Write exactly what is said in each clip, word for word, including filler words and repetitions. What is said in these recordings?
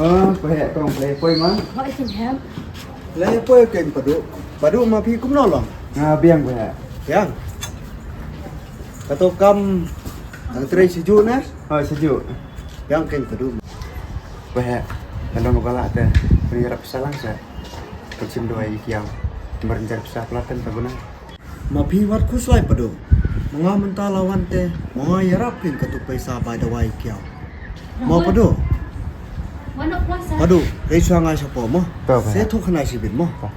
Ah, paheh kong, lei poi ma? Hoi, tin hem. Lei poi keng padu. Padu ma phi kumno long? Nga biang paheh. Biang. Kato kam, ah, trei siju na? Hoi, siju. Biang keng padu. Paheh, ka long ka ba lah te. Pynïarap pisa lang sa. Ka chim dawai ïa kiaw. Mar jar pisa pla ten ta guna. Ma phi wat khuslai padu. Ma nga mynta la wan te, ma nga ïarap keng kato pisa bai dawai kiaw. Ma padu. Padu, rei shuwa nga shapoh mo. To, paheh. Se thok khnai shibit mo. To.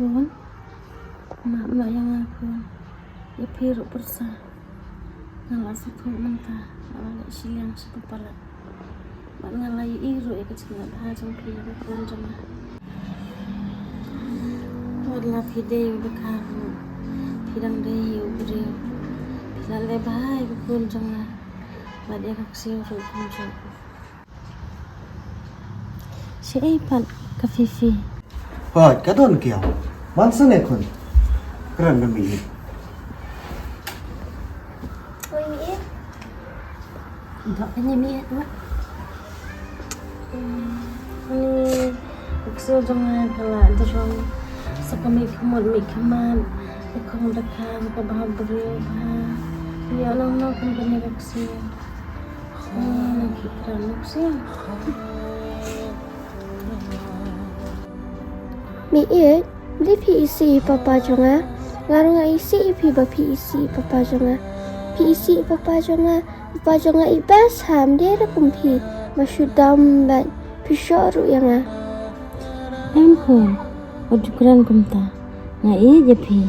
Khun, map noh ïa nga khun. Ïa phi ruh pyrsa. Nga la sngewthuh mynta, nga la leh shiliang sha ka palat. Bad nga la ïohi ruh ïa ka jingngeit bha jong phi ïa ka khun jong nga. Wat la phi dei u dkhar ruh, phi dang dei u briew. Phi la leh bha ïa ka khun jong nga. Bad ïa ka ksiew ruh kumjuh. Shaei pat ka Fifi? Hooid, ka don kiaw. Wan sane khun. Kren da mei. Oi, mei. Dok kane mei, dok. Ni, ka ksiew jong nga ka la drong. Sa ka mih khmut mih khmat. Ka khong da ka, ka bha briew bha. Ïa nang nang kum kane ka ksiew. Mei ïeit, balei phi isih ïa i papa jong nga? Nga ruh nga isih ïa phi ba phi isih ïa i papa jong nga. Phi isih ïa i papa jong nga, papa jong nga i best ha, ym dei ruh kum phi, ba shu dam bad phi shoh ruh ïa nga. Em khun, wat ju kren kumta. Nga ïeit ïa phi,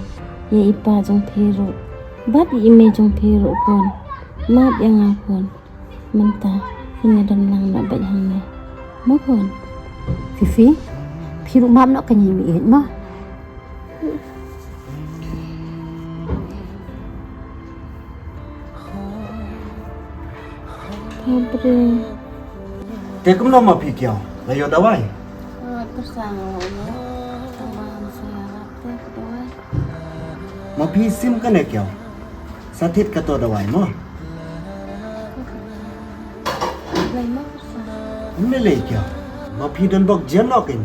ïa i pa jong phi ruh bad ïa i mei jong phi ruh khun. Map ïa nga khun. Mynta phin ïa don lang noh beit hangne, mo khun? Fifi, phi ruh map noh kane mei ïeit mo. Te kumno ma phi kiaw, la ïoh dawai? Ma phi shim kane kiaw. Sa thied kato dawai mo. Ym lei lei kiaw. Ma phi don bok jem noh keiñ.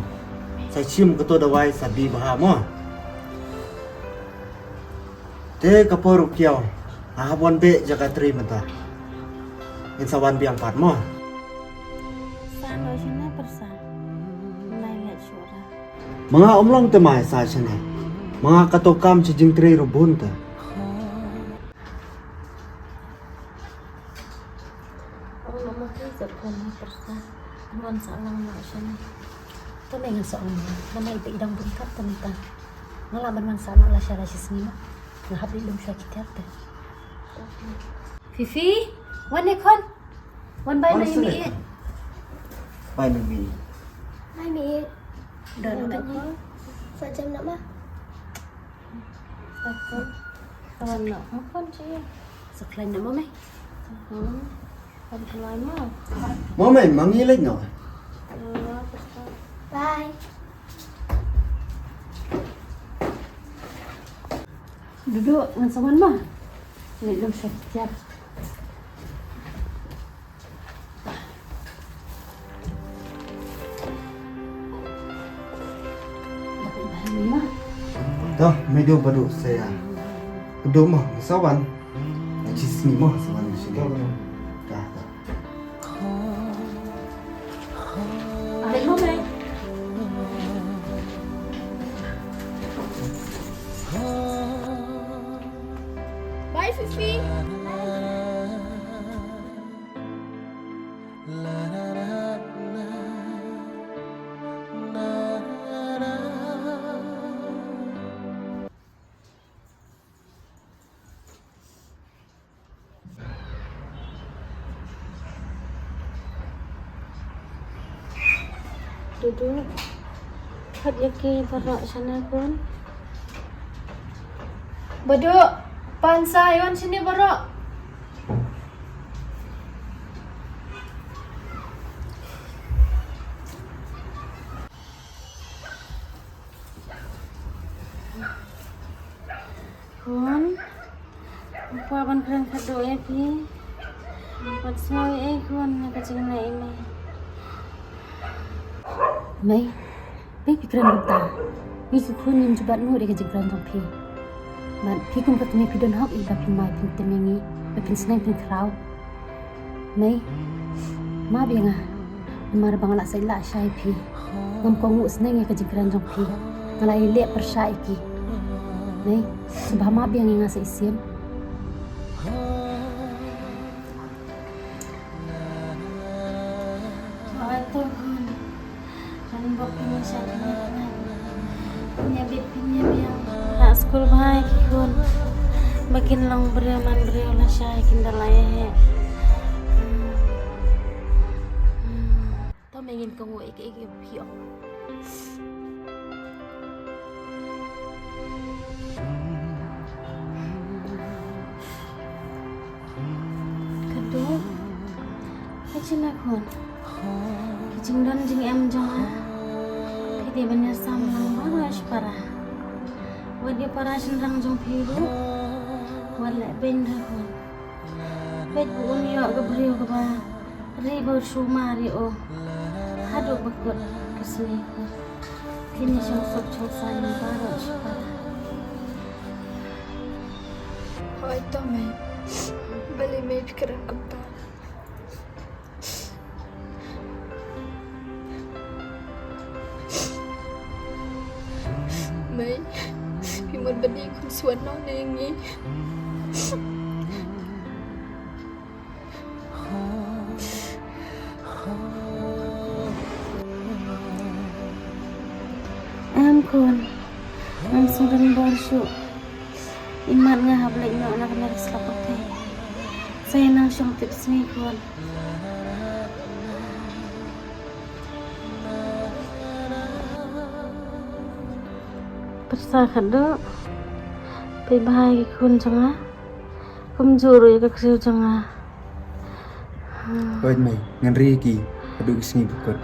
Sa shim kato dawai sa die bha mo. Te ka por ruh kiaw. Nga hap wan beh jaka trei mynta. Ngin sa wan biang pat mo. Sa noh shane pyrsa. Lai leh shuh ra. Ma nga ym long te mai sa shane. Ma nga kato kam sha jingtrei ruh bun te. Ong noh ma phi jop pyrsa. Wan sah lang noh shane. To me ngan sa ong. Namar i dang bun kat te mynta. Nga lah ban wan sah noh lashai lashisngi mo. Nga hap leit lum shuwa ki tiar te. Fifi, wan ne khun. Wan bai noh ïa mei ïeit. Bai noh mei ïeit. Bai mei ïeit. Don noh khun. Sa jem noh ma. Sa khun. Sa wan noh ma khun shi. Sa khlaiñ noh ma mei. Sa khun. Sa khlaiñ ma. Ma mei, ma ngi leit noh. Bye. Duduk ngan sa wan ma. Ni dum sa tiap. Dah, medo badu saya. Udah mah, sawan. Aji sini mah, sawan di sini. Dah, dah. Bye, Fifi. Dudu, khot ïa ki baroh shane khun. Badu, pan sa ïa wan shane baroh. Khun, u pa ban kren khadduh ïa phi. Wat sngew ei khun, na ka jingleh i mei. Mei, phi kren kumta. Ngi ki khun ngim ju bat nud ïa ka jingkren jong phi. Bad phi kum ka kmie phi don hok ïa ba phin mai phin tim ïa ngi, ba phin sneng phin khraw. Mei, map ïa nga. Namar ba nga la sait la shai phi. Ngam kohnguh sneng ïa ka jingkren jong phi. Nga la ïaleh pyrshah ïa ki. Mei, sngewbha map ïa nga sa shisien. Oi to khun. Kan bok pynïaid sha pynïaid. Pynïaid bit pynïaid biang. Rah skul bha ïa ki khun. Ba kin long briew man briew lashai kin da la ïa heh. To me ngin kohnguh ïa kaei kaei ba phi ong. Khadduh. Ka jingla khun. Ka jingdon jingem jong nga. Phi dei ban ïasam lang baroh shipara. Wat ïa para shynrang jong phi ruh. Wat leh beiñ ruh khun. Peit ba un ïoh ka briew kaba ri ba sumar ïa u. Haduh ba kut ka sngi khun. Phin ïa shong suk shong saiñ baroh shipara. Hooid to mei. Balei mei phi kren kumta? Mei, phi mut ban ïa khun shuwa noh ne ngi. Em khun, ngam sngewdon bor shuh. Imat nga hap leit noh na kane ka slap pyrthei. Sa ïa nang shong tip sngi khun. Pyrsa khadduh. Peit bha ïa ki khun jong nga. Kumjuh ruh ïa ka khriw jong nga. Hooid mei, ngan ri ïa ki haduh ki sngi ba kut.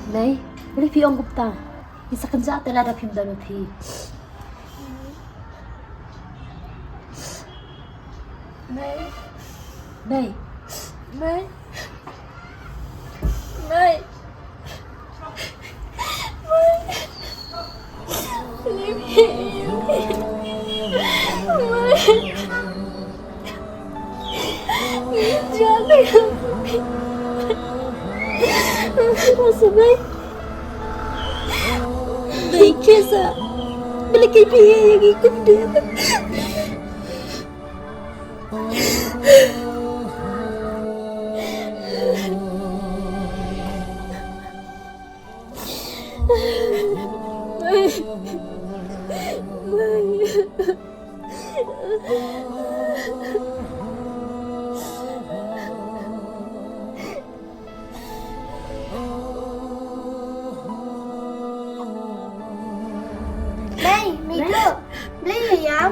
Mei, balei phi ong kumta? Ngi sa kynjah te lada phim don ma phi. Mei. Mei. Mei. Mei. Mei. Mei. Mei. Mei. Dei kisa. Beli kipi yang ikut dia. Mei, mei tu. Blei ya.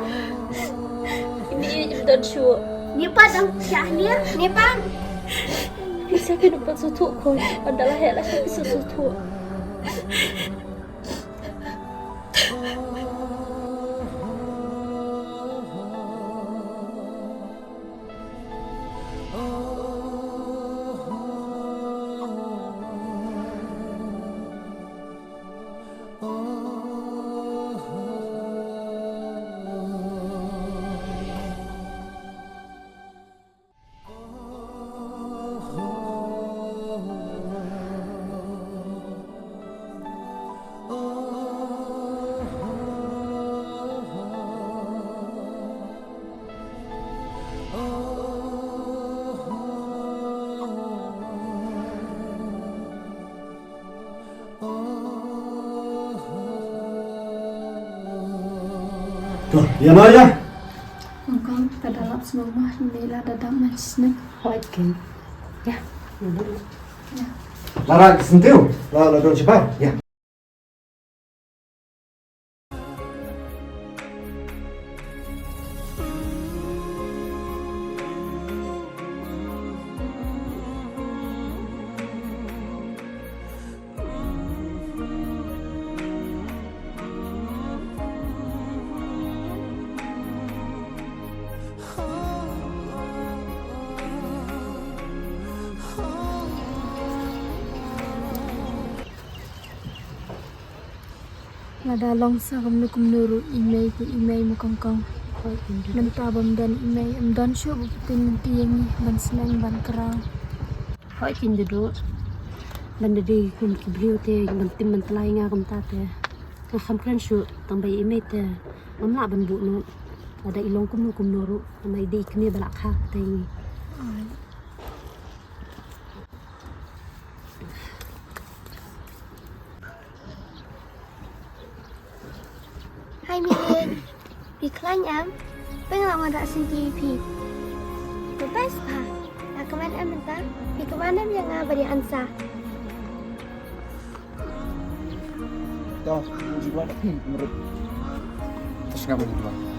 Ini ini don shu. Ni pa dang syah ni, ni pa. Sha phi nang pat sngewthuh ko. Ynda la heh la sha phi sngewthuh. To, ïa ma ïa. Hong Kong, ta da lap sngewbha, ni la da dam man snek. Hoi kin. Ïa. Ïa. La ra ki senteu, la la don chepa. Ïa. Lada long sa kumno kumno ruh i mei te i mei mo Kong Kong. Mynta bym don i mei, ym don shuh ba pyntin mynta ïa ngi ban sneng ban kraw. Hoi kin duh. Ban da dei kum ki briew te ban tim ban tlai nga kumta te. Nga kham kren shuh tang ba i mei te ngam lah ban buh noh. Lada i long kumno kumno ruh, namar i dei i kmie ba la kha te ngi. Hai Mirin, phi khlaiñ em? Phi nga la wan rah sngewthuh ïa phi. To best pha. Nga kmen em mynta? Phi kmen em ïa nga ba dei ansa? To, jubab phi menurut. Terus ngapain jubab?